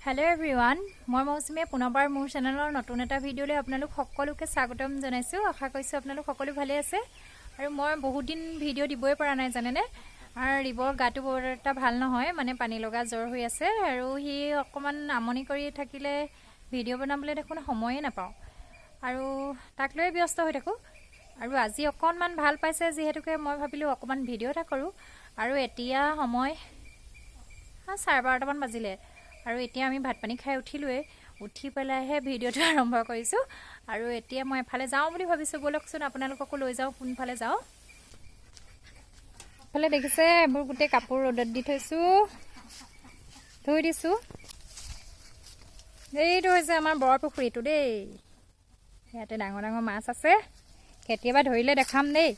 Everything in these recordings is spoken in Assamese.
হেল্ল' এভৰিৱান, মই মৌচুমীয়ে পুনৰবাৰ মোৰ চেনেলৰ নতুন এটা ভিডিঅ'লৈ আপোনালোক সকলোকে স্বাগতম জনাইছোঁ। আশা কৰিছোঁ আপোনালোক সকলো ভালে আছে। আৰু মই বহুত দিন ভিডিঅ' দিবই পৰা নাই, জানেনে? আৰু ৰিবৰ গাটো বৰ এটা ভাল নহয়, মানে পানী লগা জ্বৰ হৈ আছে আৰু সি অকণমান আমনি কৰি থাকিলে ভিডিঅ' বনাবলৈ দেখোন সময়ে নাপাওঁ আৰু তাক লৈয়ে ব্যস্ত হৈ থাকোঁ। আৰু আজি অকণমান ভাল পাইছে যিহেতুকে মই ভাবিলোঁ অকণমান ভিডিঅ' এটা কৰোঁ। আৰু এতিয়া সময় 12:30মান বাজিলে আৰু এতিয়া আমি ভাত পানী খাই উঠিলোৱেই। উঠি পেলাইহে ভিডিঅ'টো আৰম্ভ কৰিছোঁ। আৰু এতিয়া মই এফালে যাওঁ বুলি ভাবিছোঁ। ব'লকচোন, আপোনালোককো লৈ যাওঁ। কোনফালে যাওঁ? এফালে দেখিছে, এইবোৰ গোটেই কাপোৰ ৰ'দত দি থৈছোঁ, ধুই দিছোঁ। এইটো হৈছে আমাৰ বৰপুখুৰীটো দেই। ইয়াতে ডাঙৰ ডাঙৰ মাছ আছে, কেতিয়াবা ধৰিলে দেখাম দেই।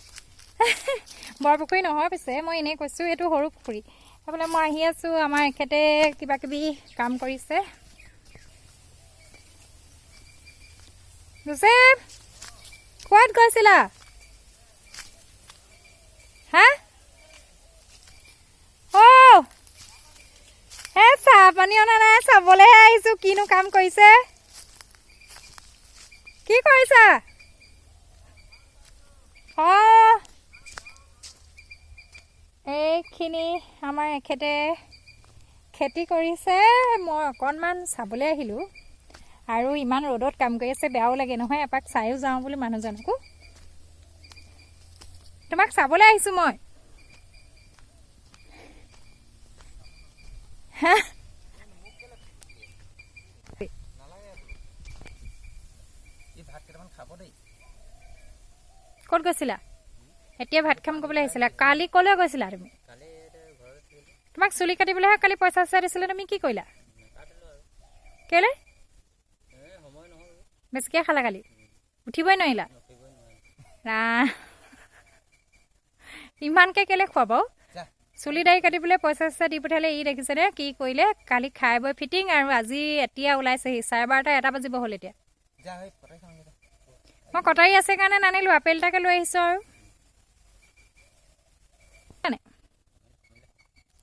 বৰপুখুৰী নহয় পিছে, মই এনেই কৈছোঁ, এইটো সৰু পুখুৰী। সেইফালে মই আহি আছোঁ। আমাৰ এখেতে কিবা কিবি কাম কৰিছে। জোচেফ, ক'ত গৈছিলা? হা, অ' হে, চাহ পানী অনা নাই, চাবলৈহে আহিছোঁ কিনো কাম কৰিছে। কি কৰিছা? অঁ, এইখিনি আমাৰ এখেতে খেতি কৰিছে। মই অকণমান চাবলৈ আহিলোঁ আৰু ইমান ৰ'দত কাম কৰি আছে, বেয়াও লাগে নহয়। এপাক চায়ো যাওঁ বুলি মানুহজনকো। তোমাক চাবলৈ আহিছোঁ মই। হা, ক'ত গৈছিলা? এতিয়া ভাত খাম ক'বলৈ আহিছিলা। কালি ক'লৈ গৈছিলা তুমি? তোমাক চুলি কাটিবলৈহে কালি পইচা চইচা দিছিলে, তুমি কি কৰিলা? কেলৈ বেছিকৈ খালা কালি? উঠিবই নোৱাৰিলা। ৰাম, ইমানকৈ কেলৈ খোৱা বাৰু? চুলি দাড়ি কাটিবলৈ পইচা চইচা দি পঠিয়ালে, ই দেখিছেনে কি কৰিলে? কালি খাই বৈ ফিটিং আৰু আজি এতিয়া ওলাইছেহি। 12:30, 1 বাজিব হ'ল এতিয়া। মই কটাৰী আছে কাৰণে নানিলোঁ, আপেল এটাকে লৈ আহিছোঁ। আৰু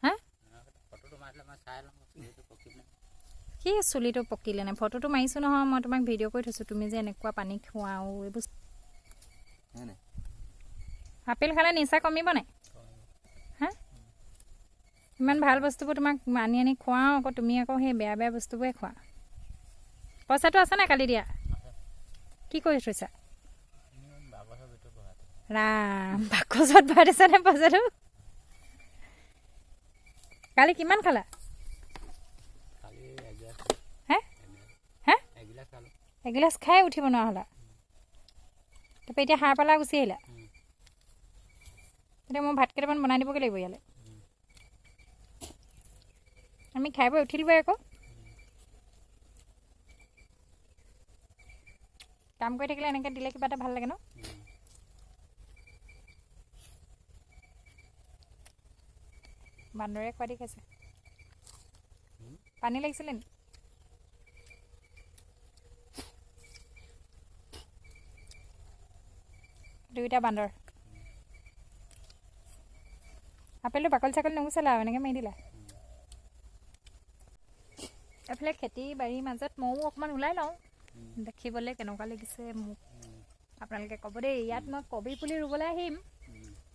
হা, কি চুলিটো পকিলে নে? ফটোটো মাৰিছোঁ নহয় মই, তোমাক ভিডিঅ' কৰি থৈছোঁ। তুমি যে এনেকুৱা পানী খোৱাও, এইবোৰ আপেল খালে নিচা কমিব নাই? হা, ইমান ভাল বস্তুবোৰ তোমাক আনি আনি খুৱাওঁ, আকৌ তুমি আকৌ সেই বেয়া বেয়া বস্তুবোৰে খোৱা। পইচাটো আছে নাই কালি দিয়া? কি কৰি থৈছা? ৰাম, বাকচত ভৰাই দিছা নে পইচাটো? কালি কিমান খালা? হে হে, এগিলাচ খাই উঠিব নোৱাৰা হ'লা। তাৰপৰা এতিয়া সাৰ পালা, গুচি আহিলা। এতিয়া মই ভাত কেইটামান বনাই দিবগৈ লাগিব ইয়ালৈ। আমি খাই বৈ উঠিলোগৈ। আকৌ কাম কৰি থাকিলে এনেকৈ দিলে কিবা এটা ভাল লাগে ন? বান্দৰে খোৱা দি খাইছে। পানী লাগিছিলে নি? দুইটা বান্দৰ। আপেলটো বাকলি চাকলি নুগুচালা আৰু এনেকৈ মাৰি দিলা। এইফালে খেতি বাৰীৰ মাজত ময়ো অকণমান ওলাই লওঁ। দেখিবলৈ কেনেকুৱা লাগিছে মোক আপোনালোকে ক'ব দেই। ইয়াত মই কবি পুলি ৰুবলৈ আহিম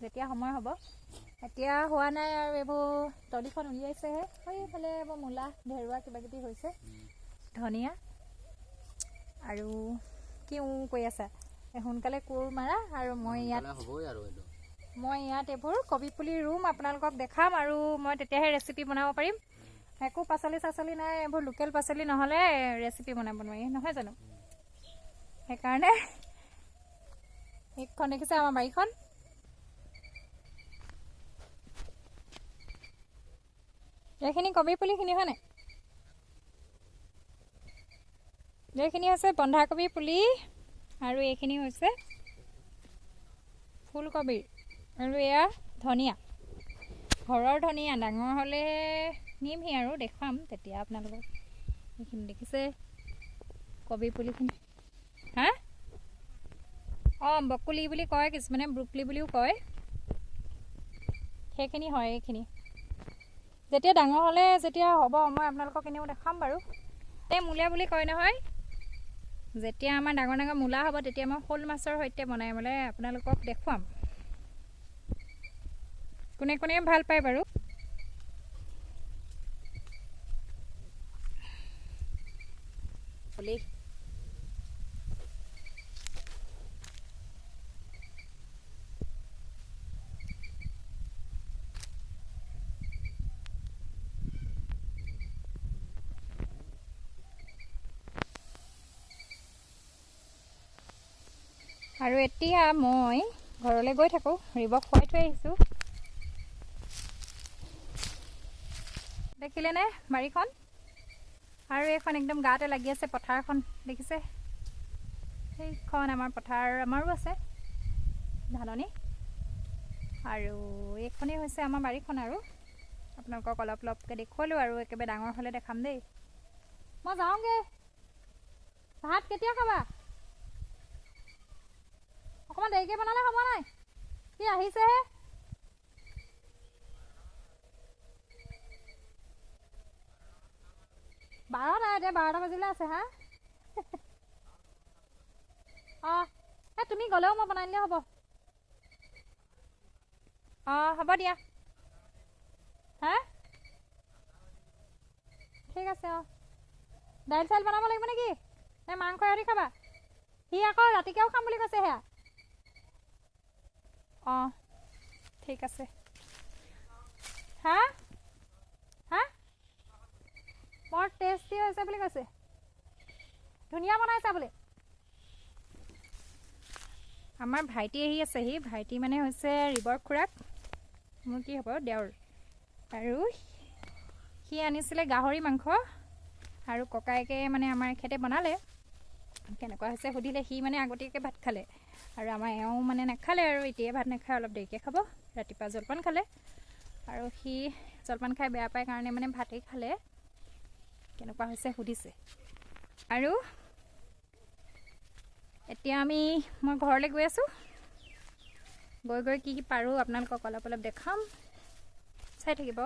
যেতিয়া সময় হ'ব, এতিয়া হোৱা নাই। আৰু এইবোৰ তলিখন উলিয়াইছেহে। এইফালে এইবোৰ মূলা, ঢেৰুৱা কিবা কিবি হৈছে, ধনিয়া। আৰু কি কৈ আছা? সোনকালে কোৰ মাৰা। আৰু মই ইয়াত এইবোৰ কবি পুলি ৰুম, আপোনালোকক দেখাম আৰু মই তেতিয়াহে ৰেচিপি বনাব পাৰিম। একো পাচলি চাচলি নাই, এইবোৰ লোকেল পাচলি নহ'লে ৰেচিপি বনাব নোৱাৰি, নহয় জানো? সেইকাৰণে এইখন দেখিছে আমাৰ বাৰীখন। এইখিনি কবি পুলিখিনি হয়নে? এইখিনি হৈছে বন্ধাকবি পুলি আৰু এইখিনি হৈছে ফুলকবিৰ আৰু এয়া ধনিয়া, ঘৰৰ ধনিয়া। ডাঙৰ হ'লে নিমহি আৰু দেখুৱাম তেতিয়া আপোনালোকক। এইখিনি দেখিছে কবি পুলিখিনি। হা, অঁ, বকুলি বুলি কয়, কিছুমানে ব্ৰুকলি বুলিও কয়। সেইখিনি হয় এইখিনি। যেতিয়া ডাঙৰ হ'লে যেতিয়া হ'ব, মই আপোনালোকক এনেও দেখাম বাৰু। এই মূলা বুলি কয় নহয়, যেতিয়া আমাৰ ডাঙৰ ডাঙৰ মূলা হ'ব তেতিয়া মই শ'ল মাছৰ সৈতে বনাই পেলাই আপোনালোকক দেখুৱাম। কোনে কোনে ভাল পায় বাৰু। হ'লেই আৰু এতিয়া মই ঘৰলৈ গৈ থাকোঁ, ৰিবক খুৱাই থৈ আহিছোঁ। দেখিলেনে বাৰীখন? আৰু এইখন একদম গাতে লাগি আছে পথাৰখন, দেখিছে? সেইখন আমাৰ পথাৰ, আমাৰো আছে ধাননি। আৰু এইখনেই হৈছে আমাৰ বাৰীখন। আৰু আপোনালোকক অলপ অলপকৈ দেখুৱালোঁ, আৰু একেবাৰে ডাঙৰ হ'লে দেখাম দেই। মই যাওঁগৈ, ভাত কেতিয়া খাবা? অকণমান দেৰিকৈ বনালে হ'ব নাই? সি আহিছেহে। 12টা, এতিয়া 12টা বাজিবলৈ আছে। হা, অঁ, এই তুমি গ'লেও মই বনাই দিলে হ'ব। অঁ, হ'ব দিয়া। হা, ঠিক আছে। অঁ, দাইল চাইল বনাব লাগিব নেকি, নে মাংস এৰি খাবা? সি আকৌ ৰাতিকেও খাম বুলি কৈছে সেয়া। অঁ, ঠিক আছে। হা হা, বৰ টেষ্টি হৈছে বুলি কৈছে, ধুনীয়া বনাইছা বোলে। আমাৰ ভাইটি আহি আছেহি। ভাইটি মানে হৈছে ৰিবৰ খুৰাক, মোৰ কি হ'ব, দেওৰ। আৰু সি আনিছিলে গাহৰি মাংস, আৰু ককায়েকে মানে আমাৰ এখেতে বনালে। কেনেকুৱা হৈছে সুধিলে। সি মানে আগতীয়াকৈ ভাত খালে, আৰু আমাৰ এওঁ মানে নাখালে, আৰু এতিয়াই ভাত নাখায়, অলপ দেৰিকৈ খাব। ৰাতিপুৱা জলপান খালে, আৰু সি জলপান খাই বেয়া পায় কাৰণে মানে ভাতেই খালে। কেনেকুৱা হৈছে সুধিছে। আৰু এতিয়া মই ঘৰলৈ গৈ আছোঁ। গৈ গৈ কি কি পাৰোঁ আপোনালোকক অলপ অলপ দেখাম, চাই থাকিব।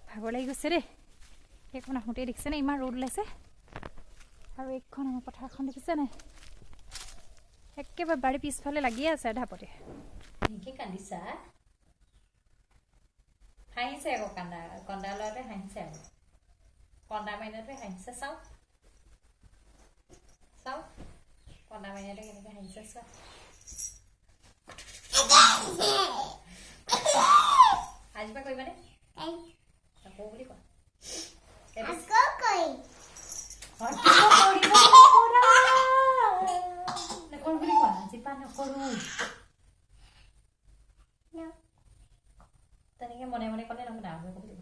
ভাগৰ লাগি গৈছে দেই। এইখন আহোঁতেই দেখিছেনে ইমান ৰ'দ ওলাইছে। আৰু এইখন আমাৰ পথাৰখন দেখিছেনে, একেবাৰে বাৰীৰ পিছফালে লাগিয়ে আছে ঢাপতে। কি কান্দিছা? হাঁহিছে আকৌ, কান্দা কন্দা ল'ৰাটোৱে হাঁহিছে আকৌ, কন্দা মাইনাটোৱে হাঁহিছে। চাওঁ চাওঁ, কন্দা মাইনাটোৱে কেনেকৈ হাঁহিছে চোৱা। আজিৰ পৰা কৰিবানে? নকৰো বুলি কোৱা। নকৰো বুলি কোৱা, আজিৰ পৰা নকৰো। তেনেকে মনে মনে ক'লে নহয়, ডাঙৰকৈ ক'ব লাগিব।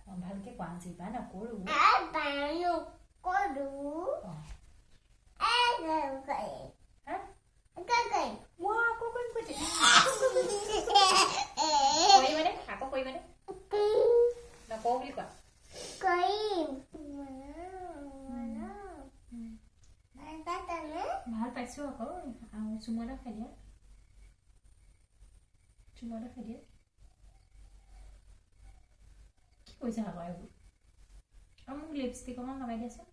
অঁ, ভালকে কোৱা, আজিৰ পৰা নকৰো। হা, আকৌ কৰিম কৈছে। কৰিবানে? আকৌ কৰিবানে? নকৰো বুলি কোৱা। ভাল পাইছোঁ আকৌ। আৰু চুমা এটা খাই দিয়া, চুমা এটা খাই দিয়া। কি কৰিছা আকৌ এইবোৰ? আৰু মোক লিপষ্টিক অকণমান লগাই দিয়াচোন,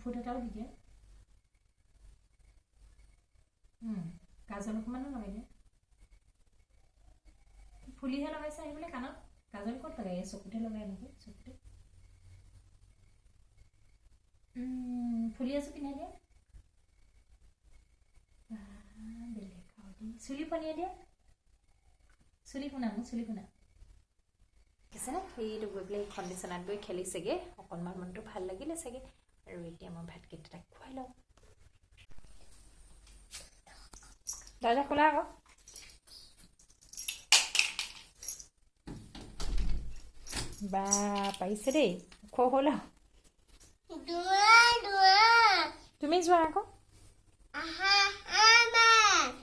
ফুট এটাও দি দিয়া, কাজল অকণমানো লগাই দিয়া। ফুলিহে লগাইছে আহি বোলে কাণত, কাজল ক'ত লগাই? চকুতে লগাই এনেকৈ চকুতে। ফুলি এযোৰ পিন্ধাই দিয়া, বেলেগ আৰু দেই। চুলি ফনিয়াই দিয়া, চুলি শুনা, মোক চুলি শুনা। দেখিছেনে, সেইটো গৈ পেলাই সেইখন বিচনাত গৈ খেলিছেগৈ, অকণমান মনটো ভাল লাগিলে চাগে। আৰু এতিয়া মই ভাতকেইটা তাক খুৱাই লওঁ। দৰ্জা খোলা আকৌ। বা পাৰিছে দেই, ওখ হ'ল আৰু। তুমি যোৱা আকৌ।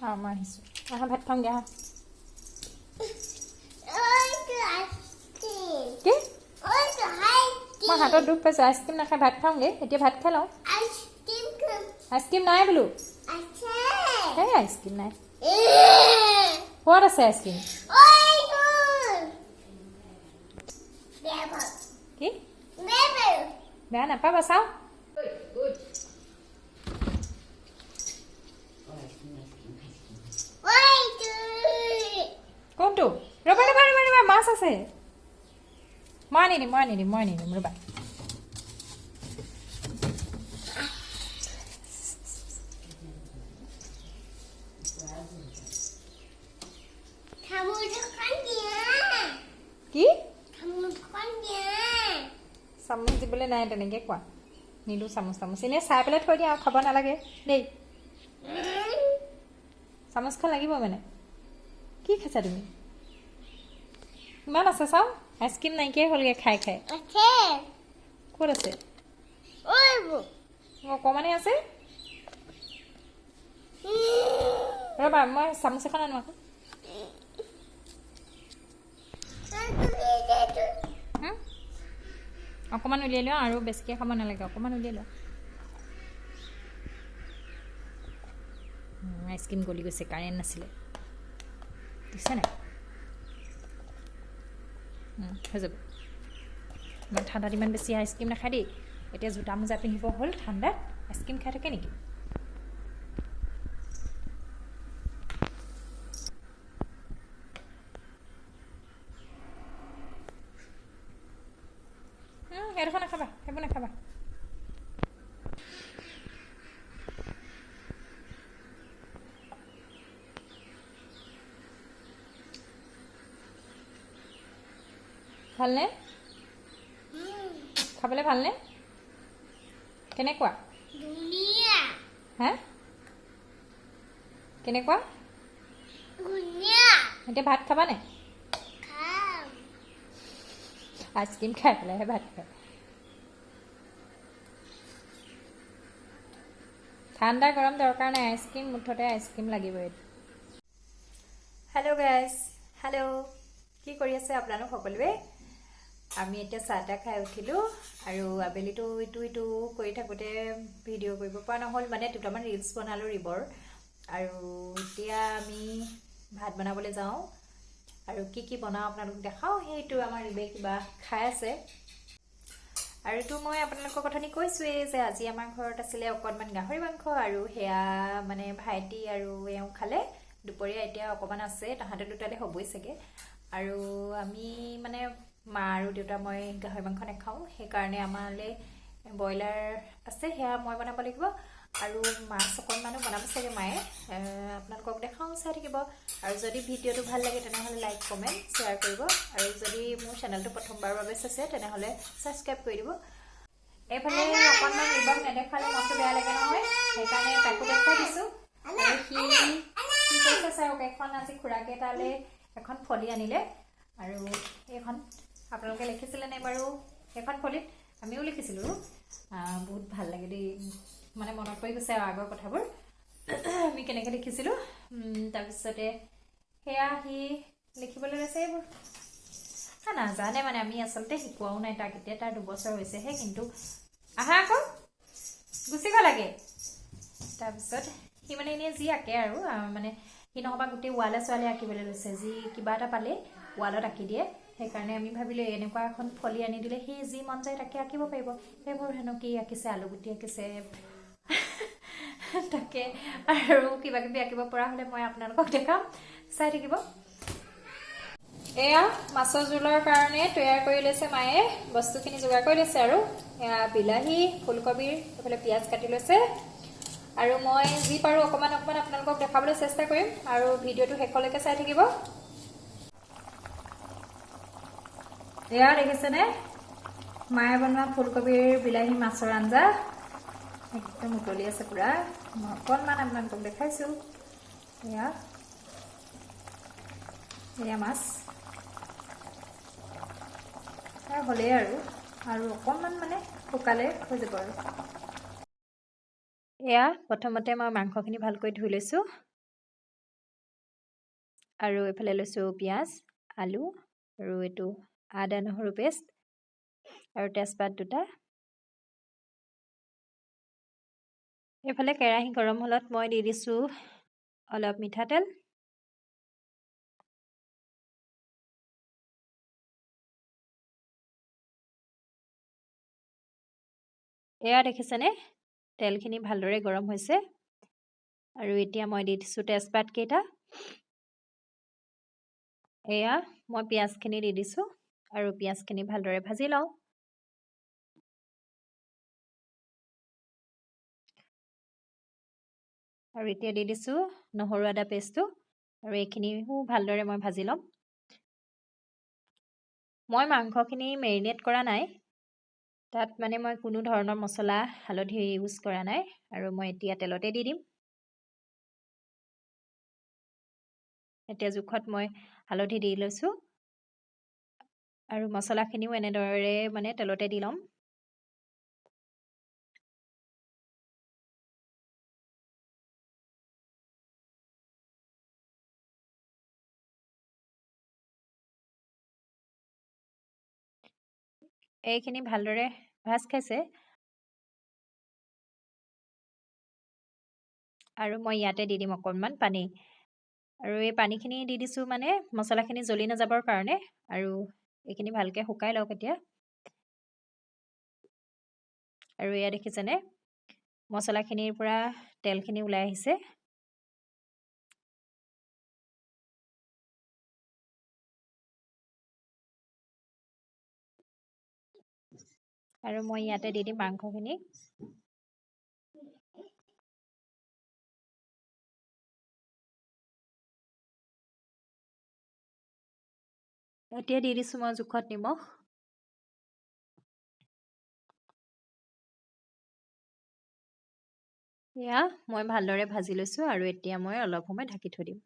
অঁ, মই আহিছোঁ, আহা ভাত খাওঁগৈ আহা। কি, মই হাতত দুখ পাইছোঁ, আইচক্ৰীম নাখাই ভাত খাওঁগৈ। এতিয়া ভাত খাই লওঁ। আইচক্ৰীম নাই বোলো, সেই আইচক্ৰীম নাই। ক'ত আছে আইচক্ৰীম? কি বেয়া নাপাবা, চাওঁ। কোনটো? ৰ'বা ৰ'বা ৰ'বা ৰ'বা, মাছ আছে। মই আনি দিম, মই আনি দিম, মই আনি দিম, ৰ'বা। কি চামুচ দিবলৈ নাই, তেনেকৈ কোৱা। নিদিওঁ চামুচ তামুচ, এনেই চাই পেলাই থৈ দিয়া আৰু, খাব নালাগে দেই। চামুচখন লাগিব মানে। কি খাইছা তুমি? ইমান আছে চাওঁ, আইচক্ৰীম নাইকিয়াই হ'লগৈ খাই খাই। ক'ত আছে? অকণমানে আছে। ৰ'বা, মই চামুচ এখন আনো আকৌ। অকণমান উলিয়াই লোৱা আৰু, বেছিকৈ খাব নালাগে, অকণমান উলিয়াই লোৱা। আইচক্ৰীম গলি গৈছে, কাৰেণ্ট নাছিলে, দিছে নাই। হৈ যাব। ইমান ঠাণ্ডাত ইমান বেছি আইচক্ৰীম নাখায় দেই। এতিয়া জোতা মোজা পিন্ধিব হ'ল, ঠাণ্ডাত আইচক্ৰীম খাই থাকে নেকি? সেইডোখৰ নাখাবা, সেইবোৰ নাখাবা। ভালনে খাবলৈ? ভালনে? কেনেকুৱা হা? কেনেকুৱা? এতিয়া ভাত খাবানে? আইচক্ৰীম খাই পেলাইহে ভাত খায়। ঠাণ্ডা গৰম দৰকাৰ নাই, আইচক্ৰীম মুঠতে আইচক্ৰীম লাগিবই। হেল্ল' গাইজ, হেল্ল', কি কৰি আছে আপোনালোক সকলোৱে? আমি এতিয়া চাহ তাহ খাই উঠিলোঁ আৰু আবেলিটো ইটো ইটো কৰি থাকোঁতে ভিডিঅ' কৰিব পৰা নহ'ল, মানে দুটামান ৰিলচ বনালোঁ ৰিবৰ। আৰু এতিয়া আমি ভাত বনাবলৈ যাওঁ আৰু কি কি বনাওঁ আপোনালোক দেখাওঁ। সেইটো আমাৰ ৰিবে কিবা খাই আছে। আৰুতো মই আপোনালোকক অথনি কৈছোঁৱেই যে আজি আমাৰ ঘৰত আছিলে অকণমান গাহৰি মাংস, আৰু সেয়া মানে ভাইটি আৰু এওঁ খালে দুপৰীয়া। এতিয়া অকণমান আছে, তাহাঁতৰ দুটালে হ'বই চাগে। আৰু আমি মানে মা আৰু দেউতা মই গাহৰি মাংস নাখাওঁ, সেইকাৰণে আমালৈ ব্ৰইলাৰ আছে, সেয়া মই বনাব লাগিব। আৰু মাছ অকণমানো বনাব চাগে মায়ে। আপোনালোকক দেখাওঁ, চাই থাকিব। আৰু যদি ভিডিঅ'টো ভাল লাগে তেনেহ'লে লাইক, কমেণ্ট, শ্বেয়াৰ কৰিব। আৰু যদি মোৰ চেনেলটো প্ৰথমবাৰৰ বাবে চাইছে তেনেহ'লে ছাবস্ক্ৰাইব কৰি দিব। এইফালে অকণমান ৰিবক নেদেখালে মনটো বেয়া লাগে নহয়, সেইকাৰণে তাকো দেখুৱাই দিছোঁ। আৰু সি কি কৰিছে চাওক, এখন আজি খুৰাকে তালৈ এখন ফলি আনিলে। আৰু এইখন আপোনালোকে লিখিছিলে নে বাৰু? সেইখন ফলিত আমিও লিখিছিলোঁ। বহুত ভাল লাগে দেই, মানে মনত পৰি গৈছে আৰু আগৰ কথাবোৰ, আমি কেনেকৈ লিখিছিলোঁ। তাৰপিছতে সেয়া সি লিখিবলৈ লৈছে এইবোৰ। নাজানে মানে, আমি আচলতে শিকোৱাও নাই তাক। এতিয়া তাৰ 2 বছৰ হৈছেহে, কিন্তু আহা আকৌ গুচি গ'লাগে। তাৰপিছত সি মানে এনেই যি আঁকে আৰু, মানে সি নহ'বা গোটেই ৱালে চোৱালে আঁকিবলৈ লৈছে, যি কিবা এটা পালে ৱালত আঁকি দিয়ে। সেইকাৰণে আমি ভাবিলোঁ এনেকুৱা এখন ফলি আনি দিলে সি যি মন যায় তাকে আঁকিব পাৰিব। সেইবোৰ হেনো কি আঁকিছে, আলুগুটি আঁকিছে তাকে। আৰু কিবা কিবি আঁকিব পৰা হ'লে মই আপোনালোকক দেখাম, চাই থাকিব। এয়া মাছৰ জোলৰ কাৰণে তৈয়াৰ কৰি লৈছে মায়ে, বস্তুখিনি যোগাৰ কৰি লৈছে। আৰু এয়া বিলাহী, ফুলকবিৰ, এইফালে পিঁয়াজ কাটি লৈছে। আৰু মই যি পাৰোঁ অকণমান অকণমান আপোনালোকক দেখাবলৈ চেষ্টা কৰিম, আৰু ভিডিঅ'টো শেষলৈকে চাই থাকিব। এয়া দেখিছেনে মায়ে বনোৱা ফুলকবিৰ বিলাহী মাছৰ আঞ্জা? একদম উতলি আছে পূৰা। মই অকণমান আপোনালোকক দেখাইছোঁ। এয়া এয়া মাছ হ'লেই আৰু, আৰু অকণমান মানে শুকালে হৈ যাব। আৰু এয়া প্ৰথমতে মই মাংসখিনি ভালকৈ ধুই লৈছোঁ। আৰু এইফালে লৈছোঁ পিঁয়াজ, আলু আৰু এইটো আদা নহৰু পেষ্ট আৰু তেজপাত দুটা। এইফালে কেৰাহী গৰম হ'লত মই দি দিছোঁ অলপ মিঠাতেল। এয়া দেখিছেনে, তেলখিনি ভালদৰে গৰম হৈছে। আৰু এতিয়া মই দি দিছোঁ তেজপাতকেইটা। এয়া মই পিঁয়াজখিনি দি দিছোঁ আৰু পিঁয়াজখিনি ভালদৰে ভাজি লওঁ। আৰু এতিয়া দি দিছোঁ নহৰু আদা পেষ্টটো আৰু এইখিনিও ভালদৰে মই ভাজি ল'ম। মই মাংসখিনি মেৰিনেট কৰা নাই, তাত মানে মই কোনো ধৰণৰ মছলা হালধি ইউজ কৰা নাই। আৰু মই এতিয়া তেলতে দি দিম। এতিয়া জোখত মই হালধি দি লৈছোঁ আৰু মছলাখিনিও এনেদৰে মানে তেলতে দি ল'ম। এইখিনি ভালদৰে ভাজ খাইছে আৰু মই ইয়াতে দি দিম অকণমান পানী। আৰু এই পানীখিনি দি দিছোঁ মানে মছলাখিনি জ্বলি নাযাবৰ কাৰণে। আৰু এইখিনি ভালকৈ শুকাই লওক এতিয়া। আৰু এয়া দেখিছেনে, মছলাখিনিৰ পৰা তেলখিনি ওলাই আহিছে। আৰু মই ইয়াতে দি দিম মাংসখিনি। এতিয়া দি দিছোঁ মই জোখত নিমখ। এয়া মই ভালদৰে ভাজি লৈছোঁ আৰু এতিয়া মই অলপ সময় ঢাকি থৈ দিম।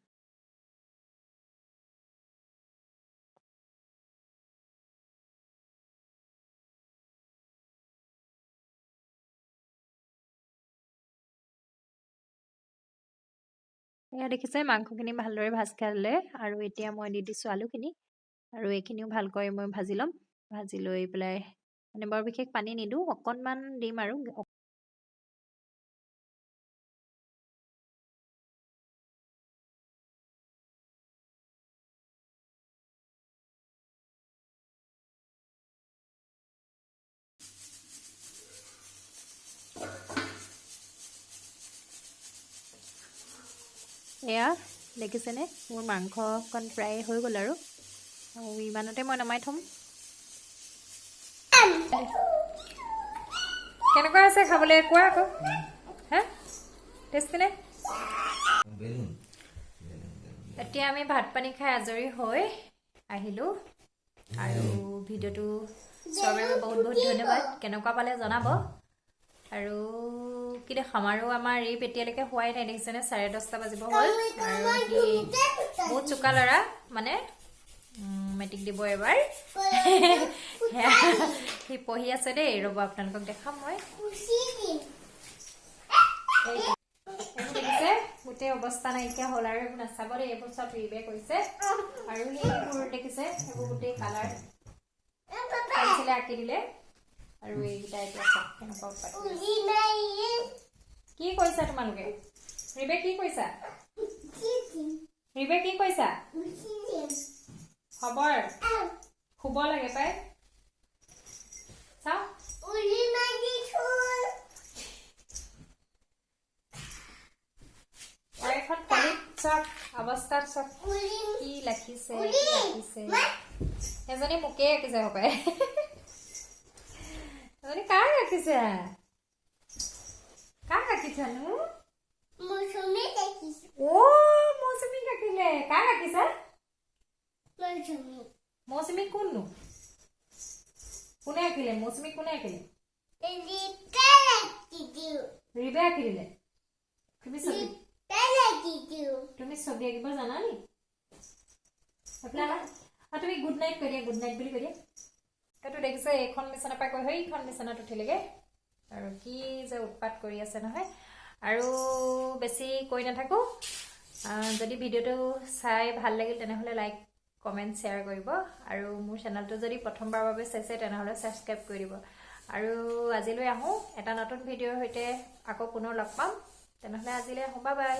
এয়া দেখিছে, মাংসখিনি ভালদৰে ভাজ খালে। আৰু এতিয়া মই দি দিছোঁ আলুখিনি আৰু এইখিনিও ভালকৈ মই ভাজি ল'ম। ভাজি লৈ পেলাই মানে বৰ বিশেষ পানী নিদিওঁ, অকণমান দিম আৰু। এয়া দেখিছেনে, মোৰ মাংসকণ প্ৰায় হৈ গ'ল আৰু ইমানতে মই নমাই থ'ম। কেনেকুৱা আছে খাবলৈ কোৱা আকৌ, হা টেষ্টি নে? এতিয়া আমি ভাত পানী খাই আজৰি হৈ আহিলোঁ আৰু ভিডিঅ'টো চোৱাৰ বাবে বহুত বহুত ধন্যবাদ। কেনেকুৱা পালে জনাব। আৰু কি দেখাম আৰু, আমাৰ ৰিপ এতিয়ালৈকে হোৱাই নাই, দেখিছেনে 10:30 বাজিব হ'ল। আৰু সি বহুত চোকা ল'ৰা, মানে মেট্ৰিক দিব এবাৰ, সি পঢ়ি আছে দেই। ৰ'ব আপোনালোকক দেখাম মই। দেখিছে গোটেই অৱস্থা নাইকিয়া হ'ল আৰু এইবোৰ নাচাব দেই, এইবোৰ চব ৰিবে কৰিছে। আৰু সেইবোৰ দেখিছে, সেইবোৰ গোটেই কালাৰ পেঞ্চিলে আঁকি দিলে। আৰু এইকেইটা এতিয়া চাওক কেনেকুৱা উৎপাত। কি কৰিছা তোমালোকে? ৰিবে কি কৰিছা? ৰিবে কি কৰিছা? খবৰ শুব লাগে পাই। চাওঁ এখন ফলিত চাওক, অৱস্থাত চাওক কি লিখিছে, কি আঁকিছে। এজনী মোকেই আঁকিছে হপাই। এজনী কাক আঁকিছে? কাক আঁকিছানো? অ' মৌচুমীক আঁকিলে। কাক আঁকিছা? মৌচুমী কোননো? কোনে আঁকিলে মৌচুমী? কোনে আঁকিলে? ৰিবে আঁকি দিলে। তুমি ছবি আঁকিব জানা নি? তুমি গুড নাইট কৈ দিয়া, গুড নাইট বুলি কৈ দিয়া। এইটো দেখিছে, এইখন বিচনাৰ পৰা কৈ সেইখন বিচনাত উঠিলেগে আৰু কি যে উৎপাত কৰি আছে নহয়। আৰু বেছি কৈ নাথাকোঁ। যদি ভিডিঅ'টো চাই ভাল লাগিল তেনেহ'লে লাইক কমেণ্ট শ্বেয়াৰ কৰিব আৰু মোৰ চেনেলটো যদি প্ৰথমবাৰৰ বাবে চাইছে তেনেহ'লে ছাবস্ক্ৰাইব কৰি দিব। আৰু আজিলৈ আহোঁ, এটা নতুন ভিডিঅ'ৰ সৈতে আকৌ পুনৰ লগ পাম। তেনেহ'লে আজিলৈ আহোঁ, বাই বাই।